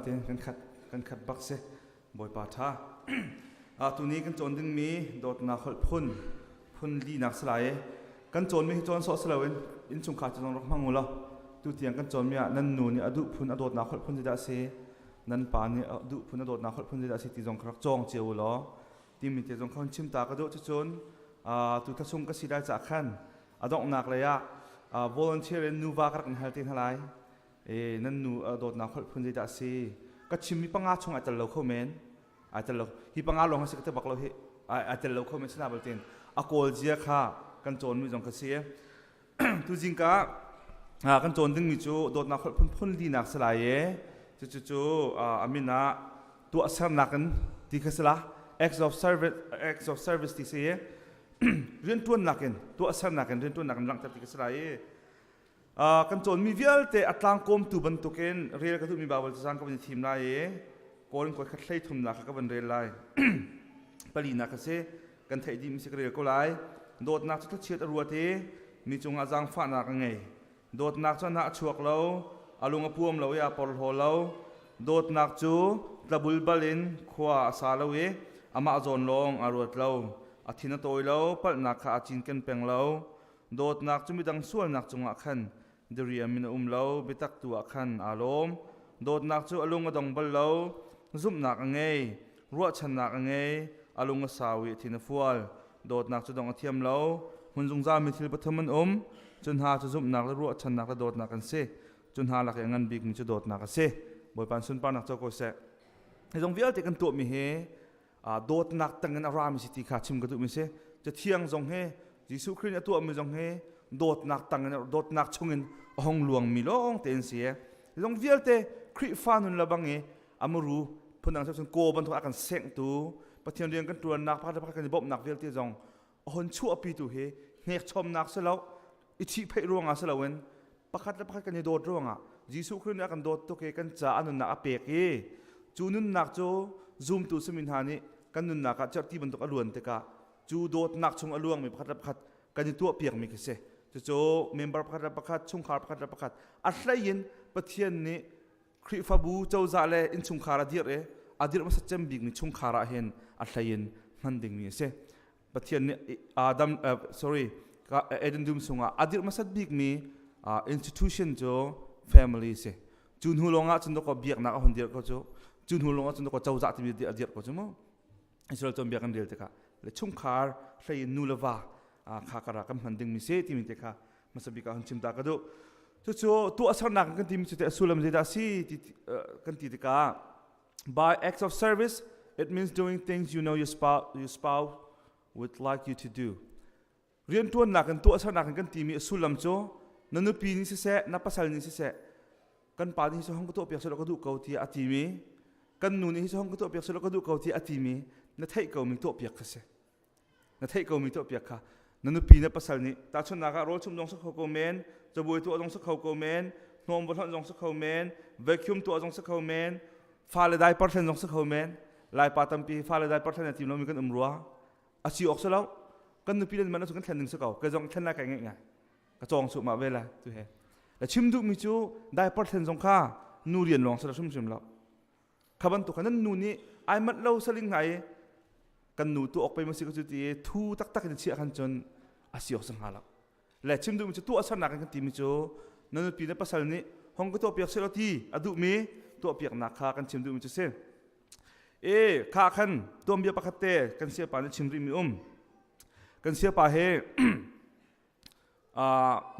natin kan khat kan khat bak si. Bawipa ṭha. Tuni kan cawn dingmi dawtnak holh phun phun linak si lai i kan cawnmi hi cawn sawh si loin innchungkhar cu zong rak hmang u law tutiang kan cawnmi ah nan nu nih a duh phun a dawtnak holh phun zeidah a si nan pa nih a duh phun a dawtnak holh phun zeidah a si ti zong kha rak cawng cio u law timi te zong kha hun chim ta ka duh. Cucun tu thla chung ka si lai caah khan a donghnak lei ah volunteer in nuva ka rak in hal te hna lai. E nan nu dawtnak holh phun zeidah a si? Ka chimmi panga chung ai tel lo kho men, ai tel lo. Hi panga lawng si ka te bak lo hi, ai tel lo kho men. Sina baltin a kawl zia kha kan cawnmi zong ka si. Tu zingka kan cawn dingmi cu dawtnak holh phun phun linak si lai e. Cucu cu amin ah tuahsernak in ti kha si la, acts of service, acts of service ti si. Riantuannak in, tuahsernak in, riantuannak in langhter ti kha si lai i kan cawnmi vialte a tlangkawmtu bantukin rel ka duhmi Baibal cacang ka van i thim lai i Kawl in khat hlei thumnak kha ka van rel lai. Palinak a si, kan theih dihmi si, ka rel ko lai. Dawtnak cu thlachiat a ruat i mi cungah zaangfahnak a ngei. Dawtnak cu a hnah a chuak lo, a lung a puam lo i aa porhlaw lo. Dawtnak cu tlabulbal in khua a sa lo i amah zawn lawng aa ruat lo. A thin a tawi lo, palhnak kha aa cinken peng lo. Dawtnak cu midang sualnak cungah khan diriam in a um lo, biatak tu ah khan aa lawm. Dawtnak cu a lung a dong bal lo, zumhnak a ngei, ruahchannak a ngei, a lung a sau i a thin a fual. Dawtnak cu dong a thiam lo. Hmun zungzal mi thil pathum an um, cu hna cu zumhnak le ruahchannak le dawtnak an si. Cu hna lak i a ngan bikmi cu dawtnak a si. Bawipa sunparnak co ko seh. Hi zong vialte kan tuahmi hi dawtnak tangin a rami si ti kha chim ka duhmi si. Cathiang zong hi, Jesuh Khrih nih a tuahmi zong hi dawtnak tangin, dawtnak chungin a hong luangmi lawng tein si. Hi zong vialte Khrihfa nun le bang i amuru phundang cun kaw bantuk a kan sengtu, Pathian rian kan tuannak, pakhat le pakhat kan i bawmhnak vialte zong a hon chuahpitu hi hnekchomnak si lo, i ṭhihpheih ruangah si loin pakhat le pakhat kan i dawt ruangah, Jesuh Khrih nih a kan dawt tuk i kan caah a nunnak a pek i cu nunnak cu zumtu simi hna nih kan nunnak ah cerhti bantuk a luan tikah cu dawtnak chung a luangmi pakhat le pakhat kan i tuahpiakmi khi si. Cucu member pakhat le pakhat, chungkhar pakhat le pakhat, a hlei in Pathian nih Khrihfabu, cozah le innchungkhar a dirh i a dirh hmasa cem bikmi chungkhar ah hin a hlei in hman dingmi a si. Pathian nih Adam, sorry, Eden dum chungah a dirh hmasat bikmi institution cu family si. Cu hnu lawngah cun dawkaw biaknak a hun dirh ko cu. Cu hnu lawngah cun dawkaw cozah timi a dirh ko cu mu. Israel cawnbia kan rel tikah le chungkhar hlei in nu le va kha kara kan hman dingmi si timi te kha hmasa bik ah hun chim ta ka duh. Cucu tuahsernak kan timi cu te a sullam zeidah si ti kan ti tikah, by acts of service it means doing things you know your spouse would like you to do. Riantuannak in, tuahsernak in kan timi a sullam cu na nupi nih siseh, na pasal nih siseh, kan pa nih hi hong ka tuah piak selaw ka duh ko tiah a timi, kan nu nih hi hong ka tuah piak selaw ka duh ko tiah a timi na theih ko mi tuah piak kha si. Na theih ko mi tuah piak kha na nupi, na pasal nih, tahchunhnak ah rawl chum zong si kho ko men, cabuai tuah zong si kho ko men, hnawm va hlonh zong si kho men, vacuum tuah zong si kho men, fale diaper thlen zong si kho men. Laipa tampi fale diaper thlen a tim lomi kan um rua. A si awk si lo. Kan nupi le man kan thlen ding si ko. Kai zong thlen lai kai ngeih ngai, ka cawng su ma ve la tu he. La chim duh mi cu diaper thlen zong kha nu rian lawng si lo hrimhrim lo. Kha bantuk kha nan nu nih ai manh lo saling hna i kan nu tu ok pe ma si ko cu ti thu taktak in chiah khan cun a si awk si hnga lo. Le chim duhmi cu tuahsernak in kan timi cu na nupi na pasal nih hong ka tuahpiak seh law ti a duhmi tuahpiaknak kha kan chim duhmi cu si. E kha khan tuanbia pakhat te kan siapa nih chim rihmi um. Kan siapa he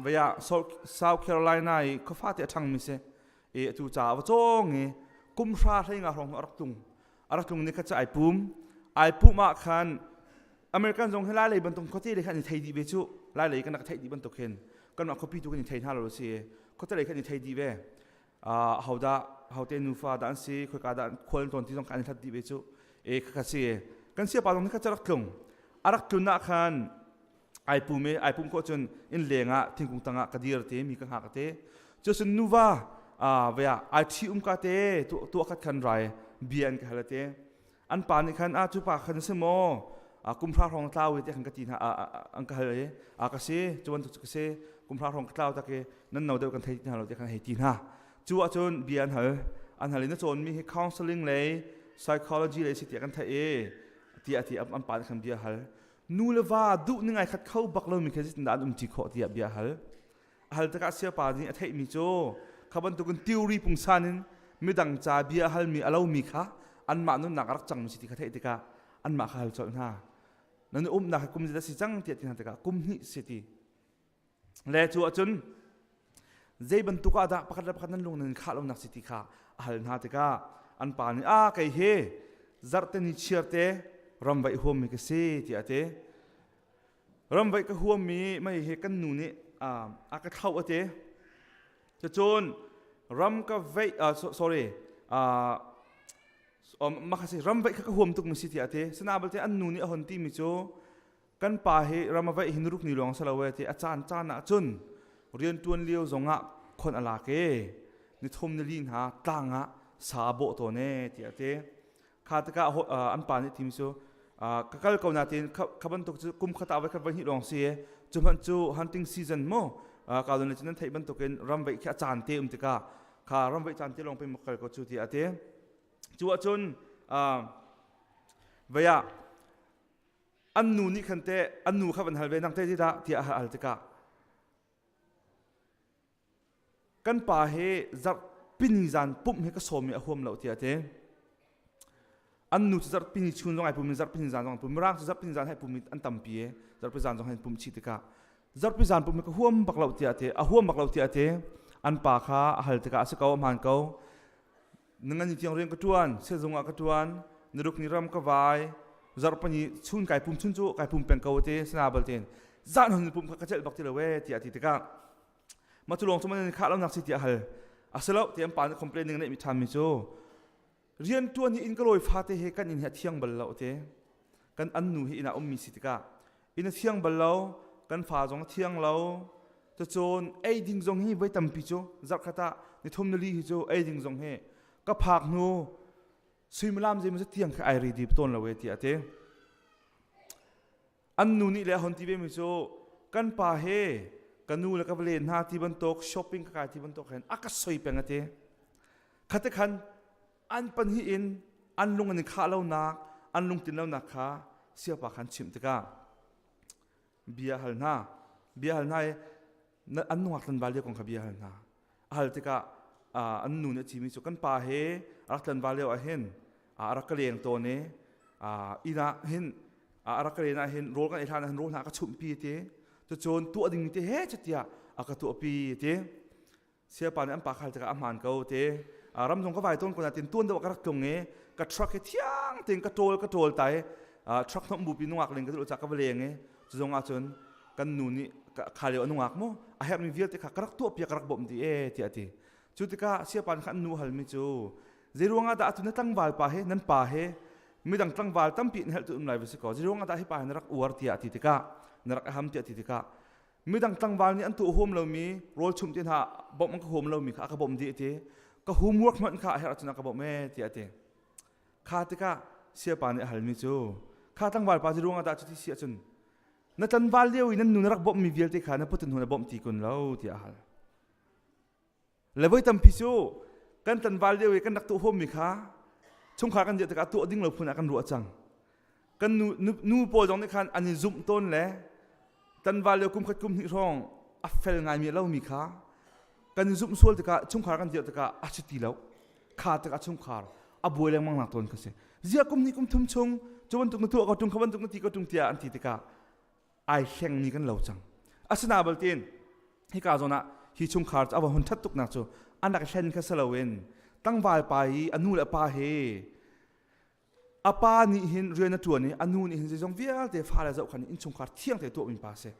vaya South Carolina i khuafa te a ṭhangmi si e. Atu ca va cawng i kum hra hlei nga hrawng a rak tlung. A rak tlung ni kha cu ai pum. Ai pum ah khan American zong hi lai lei bantuk khuate lei khan i thei dih ve cu. Lai lei kan rak theih dih bantuk hin kanmah khuapi tu kan i thei hna lo si, khuate lei khan i thei dih ve. Hodah hote nufa dah an si, khoika dah khual an tawn ti zong kha an i hlat dih ve cu. E kha si kan siapa zong kha rak tlung. A rak tlun ah khan ai pum i ai pum ko cun inn leng ah thingkung tangah ka dir te, mi ka hngak te. Cucun nuva vea ai ṭhi um ka te tuah khat khan rai bia an ka hal te. An pa nih khan, a cu pa khan si maw, kum hra hrawng tlau i te khan ka ti hna, an ka hal i a ka si cu bantuk cu ka si, kum hra hrawng ka tlau tak i nan no deuh kan thei ti hna lo te khan hei ti hna. Cu ahcun bia an hal. An hal i na cawnmi hi counseling lei psychology lei si tiah kan theih i tiah ti an pa nih khan bia hal. Nu le va duh ning ai khat kho bak lomi kha zeitindah an umṭi khawh tiah bia hal. A hal tikah siapa nih a theihmi cu kha bantukin theory pungsan in midang ca bia a halmi a lomi kha anmah nunnak a rak cangmi si ti kha theih tikah anmah kha hal colh hna. Nan umnak hi kum zeidah si cang tiah ti hna tikah kum hnih si ti. Le cu ahcun zei bantuk ah dah pakhat le pakhat nan lung nan khah lonak si ti kha a hal hna tikah an pa nih a kei hi zarhte ni chiar te ramvaih huammi ka si tiah a ti. Ramvaih ka huammi mei hi kan nu nih a ka thlauh a ti. Cucun ram ka veih sorry mah kha si ramvaih kha ka huam tukmi si tiah a ti. Sinain balte an nu nih a hon timi cu kan pa hi ram a vaih hi nuruk ni lawng si lo e ti a caan caan ah cun riantuan lio zongah khon a lak e ni thum ni li hna tlang ah sa a bawh tawn e tiah a ti. Kha tikah an pa nih tim cu ka kal ko natin kha bantuk cu kum khat ah voi khat voi hnih lawng si e cu hmanh cu hunting season mu ka lun le cu nan theih bantukin ram veih khi a caan te um tikah kha ram veih caan te lawng pe kal ko cu ti a ti. Cu ahcun vei ah an nu nih khan teh an nu kha van hal ve nang te ti dah tiah a hal tikah kan pa hi zarhpini zan pumh hi ka sawm i a huam lo tiah a ti. An nu cu zarhpini chun zong ai pum i zarhpini zan zong ai pum. Mirang cu zarhpini zan hai pum i an tampi i zarhpi zan zong hai pum chih tikah zarhpi zan pum hi ka huam bak lo tiah a ti. A huam bak lo tiah a ti. An pa kha a hal tikah a si ko a hmaan ko. Ningani tiang rian ka ṭuan, sehzung ah ka ṭuan, niruk ni ram ka vai, zarhpani chun kai pum chun cu kai pum peng ko te sana bal tein zan hon pum kha ka celh bak ti lo e tiah ti tikah mah cu lawng cu man khah lo nak si tiah hal a si lo ti an pa nih complaining neih mi ṭhan mi cu rian ṭuan hi inn ka lawi fate he kan inn hi a thiang bal lo te kan an nu hi inn ah ummi si tikah inn a thiang bal lo kan fa zong a thiang lo cucun ei ding zong hi voi tampi cu zarhkhat ah nithum nili hi cu ei ding zong hi ka phak hnu suimilam zeimaw tiang khi ai ri dip tawn lo e tiah a ti an nu nih le a hon ti ve mi cu kan pa he ka nu le ka va len hna ti bantuk shopping ka kai ti bantuk hin a ka soi peng a ti khate khan an pahnih in an lung an i khah lonak an lungtlin lonak kha siapa khan chimh tikah bia hal hna bia hal hna i an nungak tlanval lio kong kha bia hal hna a hal tikah an nu nih a chimi cu kan pa he a rak tlanval lio ah hin a rak ka leng tawn i inn ah hin a rak ka len ah hin rawl kan ei hlan ah hin rawl hna a ka chumhpi ti cucun tuah ding te he tiah a ka tuahpi ti Siapa nih an pa khal tikah a hmaan ko te. Ram zong ka vai tawn ko nain tuan deuh ka rak tlung i ka truck hi thiang tein ka ṭawl ka ṭawl tai truck hnawm bupi nungak ling ka duh ca ka va leng i cu zong ahcun kan nu nih kha lio a nungak mu a herhmi vialte kha ka rak tuah piak ka rak bawmh dih e tiah a ti. Cu tikah siapa nih khan an nu halmi cu zeiruang ah dah atu na tlangval pa he nan pa he midang tlangval tampi in helh tu um lai va si ko zeiruang ah dah hi pa hi na rak uar tiah a ti tikah na rak ham tiah a ti tikah midang tlangval nih an tuah huam lomi rawl chum te hna bawmh an ka huam lomi kha a ka bawmh dih ti ka homework hmanh kha a herh ahcun a ka bawmh ee tiah a ti kha tikah siapa nih a halmi cu kha tlangval pa cu ruangah dah cuti si ahcun na tlanval lio i nan nu na rak bawmhmi vialte kha na putun hnu na bawmh ti kun lo tiah a hal Le voi tampi cu kan tlanval lio i kan rak tuah huammi kha chungkhar kan dirh tikah tuah ding lo phun ah kan ruah cang. Kan nu, nu, nu pawl zong nih khan an i zumh tawn le tlanval lio kum khat kum hnih hrawng a fel ngaimi a lomi kha kan i zumh sual tikah chungkhar kan dirh tikah a si ti lo. Kha tikah chungkhar a buai lengmang nak tawn kha si. Ziah kum hnih kum thum chung cu bantuk na tuah ko tung kha bantuk na ti ko tung tiah an ti tikah ai hlengmi kan lo cang. Asina baltin hika zawn ah hi chungkhar cu a va hun ṭhat tuknak cu an rak hlen kha si loin tlangval pa i a nu le a pa he a pa nih hin rian a ṭuan i a nu nih hin zeizong vialte fale zohkhan in innchungkhar thiang te tuahmi pa si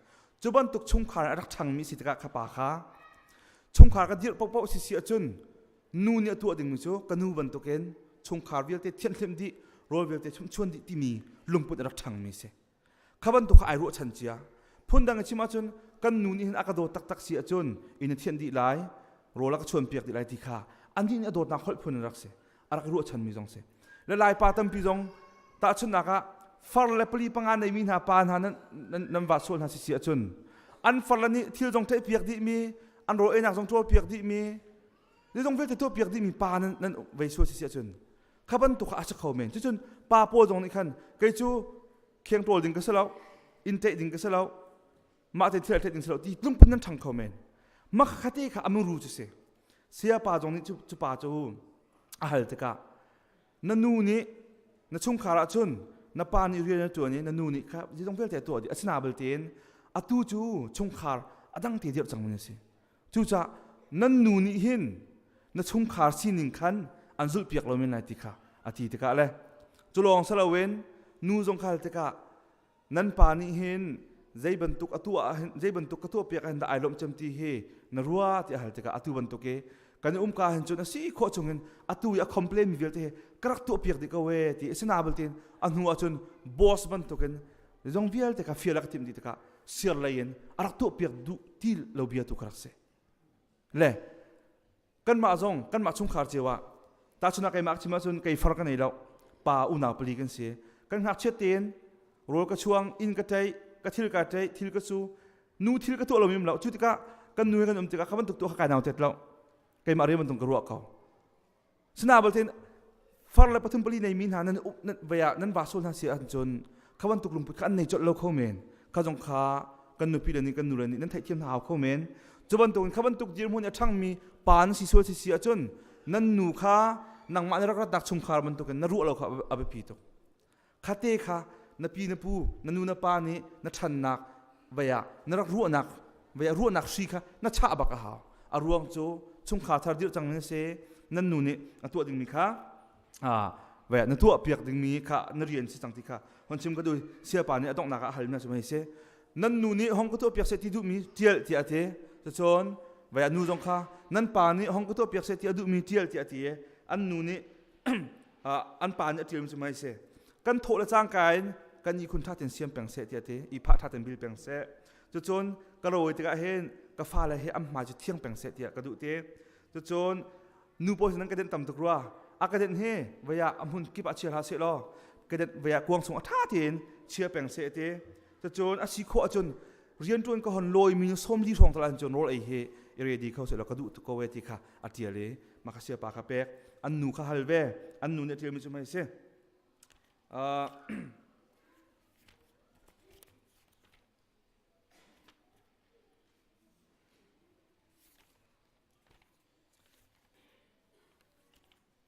cu bantuk chungkhar a rak ṭhangmi si tikah kha pa kha chungkhar ka dirh paohpaoh si si ahcun nu nih a tuah dingmi cu ka nu bantukin chungkhar vialte thianhhlimh dih rawl vialte chumhchuan dih timi lungput a rak ṭhangmi si Kha bantuk kha ai ruahchan cia. Phundang i chim ahcun kan nu nih hin a ka dawt taktak si ahcun inn a thianh dih lai, rawl a ka chuanpiak dih lai ti kha anih nih a dawtnak holh phun in rak si. A rak i ruahchanmi zong si. Le Laipa tampi zong tahchunhnak ah far le pali panga neimi hna pa hna nan, nan, nan va sual hna si si ahcun an far le nih thil zong ṭaihpiak dihmi, an rawl einak zong ṭawlpiak dihmi, Zeizong vialte tuahpiak dihmi pa nan nan vei sual si si ahcun kha bantuk kha a si kho men. Cucun pa pawl zong nih khan kei cu kheng ṭawl ding ka si lo, inn ṭeih ding ka si lo, mah te thil a ṭeih ding si lo ti lungput nan ṭhang kho men. Mah kha te kha a muru cu si. Saya pa zong nih cu, cu pa cu a hal tikah na nu nih na chungkhar ahcun na pa nih rian a ṭuan i na nu nih kha zeizong vialte a tuah dih asina belte atu cu chungkhar a dang te dirh cangmi na si cucaah nan nu nih hin na chungkhar sining khan an zulhpiak lo men lai ti kha a ti tikah le cu lawng si loin nu zong khal tikah nan pa nih hin zei bantuk a tuah ahhin zei bantuk ka tuah piak ahhin dah ai lawmh cem ti hi na rua ti a hal tikah atu bantuk i kan i umka hin cun a si khawh chungin atu i a complain mi vialte hi ka rak tuah piak dih ko e ti asina belte a hnu ahcun boss bantukin zong vialte kha fial a ka timh dih tikah sir lei in a rak tuah piak duh ti lo bia tu ka rak si le kanmah zong kanmah chungkhar cio ah tahchunah keimah chim ahcun kei far ka nei lo pa unau pali kan si kan ngakchiat tein rawl ka chuang inn ka ṭei ka thil ka ṭei thil ka su nu thil ka tuah lo mim lo cu tikah kan nu he kan um tikah kha bantuk tuah kha kai nau tet lo keimah rian bantuk ka ruah ko sina baltein far le pathum pali nei mi hna nan nan vaya nan va sul hna si ahcun kha bantuk lungput kha an nei colh lo kho men kha zong kha kan nupi le nih kan nu le nih nan theihthiam hna hau kho men cu bantukin kha bantuk dirhmun i a ṭhangmi pa nan si sual si si ahcun nan nu kha nangmah na rak ratnak chungkhar bantukin na ruah lo kha a biapi tuk khate kha na pi na pu na nu na pa nih na ṭhannak vei ah na rak ruahnak vei ah ruahnak hri kha na chah bak a hau a ruang cu chungkhar thar dirh cang nan si nan nu nih a tuah dingmi kha vei na tuah piak dingmi kha na rian si cang ti kha hon chim ka du siapa nih a donghnak ah a hal mi cu mei si nan nu nih hong ka tuah piak seh ti duhmi tial tiah a ti cucun vei a nu zong kha nan pa nih hong ka tuah piak seh ti a duhmi tial tiah a ti i an nu nih an pa nih a ṭialmi cu mei si kan thawh le cangka in kan ihkhun ṭha tein siam peng seh tiah a ti i phah ṭha tein bil peng seh cucun ka rawi tikah hin ka fale hi an hmai cu thiang peng seh tiah ka duh ti cucun nu pawl nan ka denh tam tuk rua a ka denh hi vei ah a hmun kip ah chia hlah seh law ka denh vei ah kuang chung a ṭha tein chia peng seh ti cucun a si khawh ahcun rianṭuan ka hon lawi mi 40 hrawng tal ahcun rawl ei hi i ready kho seh law ka duh tuk ko e ti kha a ṭial i mah kha siapa kha pek an nu kha hal ve an nu nih a ṭialmi cu mei si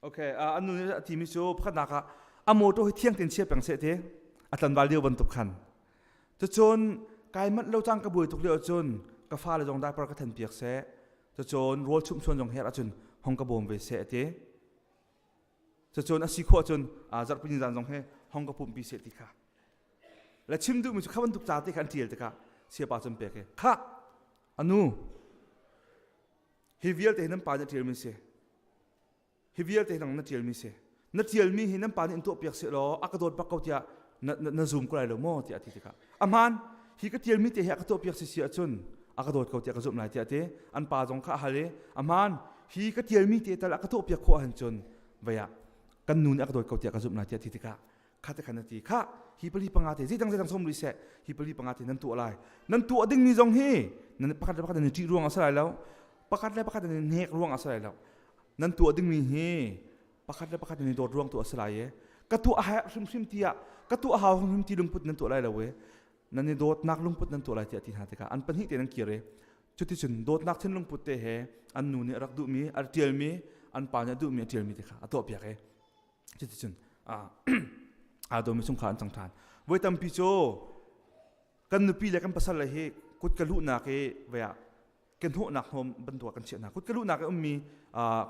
Okay, an nu nih a timi cu pakhatnak ah a motor hi thiang tein chia peng seh ti a tlanval lio bantuk khan. Cucun kai manh lo cang ka buai tuk lio ahcun ka fale zong diaper ka than piak seh. Cucun rawl chumh chuan zong her ahcun hong ka bawm ve seh ti. Cucun a si khawh ahcun zarhpini zan zong he hong ka pumpi seh ti kha. Le chim duhmi cu kha bantuk ca te kha an ṭial tikah siapa cun pek i khah anu hi vialte hi nan pa nih a ṭialmi si hi vialte hi nang na ṭialmi si na ṭialmi hi nan pa nih in tuahpiak seh law a ka dawt bak ko tiah na, na, na zum ko lai lo maw tiah a ti tikah a hmaan hi ka ṭialmi te hi a ka tuahpiak si si ahcun a ka dawt ko tiah ka zumh lai tiah a ti an pa zong kha a hal i a hmaan hi ka ṭialmi te tal a ka tuahpiak khawh ahcun cun vei ah kan nu nih a ka dawt ko tiah ka zumh lai tiah a ti tikah kha te khan a ti kha hi pali panga te zeidang zeidang som rih seh hi pali panga te nan tuah lai nan tuah dingmi zong hi nan pakhat le pakhat nan i ṭih ruang a si lai lo pakhat le pakhat nan i hnek ruang a si lai lo nan tuah dingmi hi pakhat le pakhat nan i dawt ruang tu a si lai i ka tuah a herh hrimhrim tiah ka tuah a hau hrimhrim ti lungput nan tuah lai lo i nan i dawtnak lungput nan tuah lai tiah ti hna tikah an pahnih te nan kir i cuticun dawtnak thinlung put te he an nu nih a rak duhmi a ṭialmi an pa nih a duhmi a ṭialmi te kha a tuahpiak i cuticun aa dawmi chungkhar an cang ṭhan voi tampi cu kan nupi le kan pasal le hi kut ka luhnak i vei ah kan hnawhnak hnawm bantuk ah kan chiah hna kut ka luhnak i ummi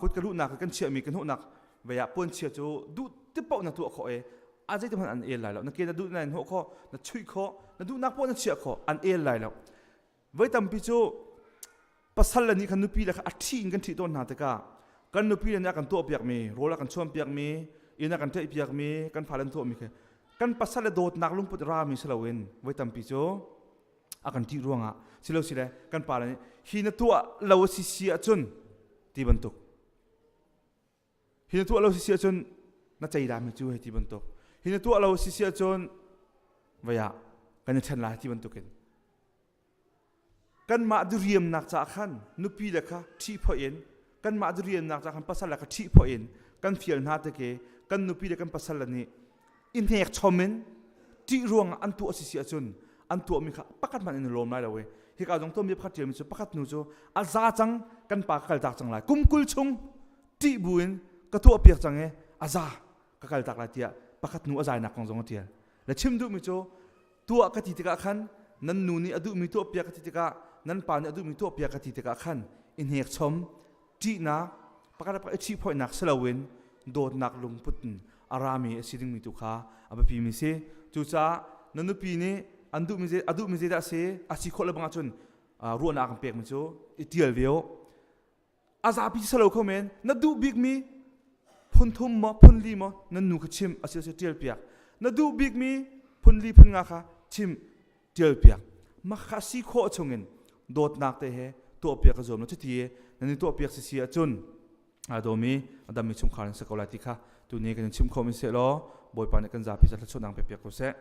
kut ka luhnak i kan chiahmi kan hnawhnak vei ah puanchia cu duh ti paoh na tuah khawh i a zei hmanh an el lai lo na ke na duh na hnawh khawh na chuih khawh na duhnak paoh na chiah khawh an el lai lo Voi tampi cu pasal le nih khan nupi le kha a ṭhi in kan ṭhih tawn hna tikah kan nupi le nih a kan tuahpiakmi, rawl a kan chuanpiakmi, inn a kan ṭaihpiakmi, kan fale an tuahmi khi kan pasal le dawtnak lungput rami si loin voi tampi cu a kan ṭih ruangah silo sile kan pa le nih hi na tuah lo a si si ahcun ti bantuk hi na tuah lo si si ahcun na cei dami cu hei ti bantuk hi na tuah lo si si ahcun vei ah kan i ṭhen lai ti bantukin kanmah diriamnak caah khan nupi le kha ṭhihphoih in Kanmah diriannak ca kan pasal le ka ṭhih phoih in kan fial hna te ke kan nupi le kan pasal le nih i hnek chom in ṭih ruangah an tuah sisi ahcun an tuahmi kha pakhat hmanh in lawm lai lo i hika zong tuahmi pakhat ṭialmi cu pakhat nu cu a za cang, kan pa ka kaltak cang lai, kum 20 chung ṭih bu in ka tuah piak cang i a za, ka kaltak lai tiah pakhat nu a zainak kong zong a ṭial. Le chim duhmi cu tuah ka ti tikah khan nan nu nih a duhmi tuah piak ka ti tikah, nan pa nih a duhmi tuah piak ka ti tikah khan i hnek chom ṭihnak pakhat le pakhat i ṭhihphoihnak si loin dawtnak lungput in a rami a si dingmi tu kha a biapimi si. Cucaah na nupi nih an duhmi zei a duhmi zeidah a si, a si khawh le bang ahcun ruahnak an pekmi cu i ṭial ve u. A zapi si lo kho men, na duh bikmi phun thum maw phun li maw nan nu kha chim, a si si ṭial piak. Na duh bikmi phun li phun nga kha chim, ṭial piak. Mah kha si khawh chungin dawtnak te he tuah piak ka zuam lo. Cuti nan i tuah piak si si ahcun a dawmi a dammi chungkhar in si ko lai ti kha tuni kan in chim khawh mi seh law Bawipa nih kan zapi ca thluachuahnak pe piak ko seh.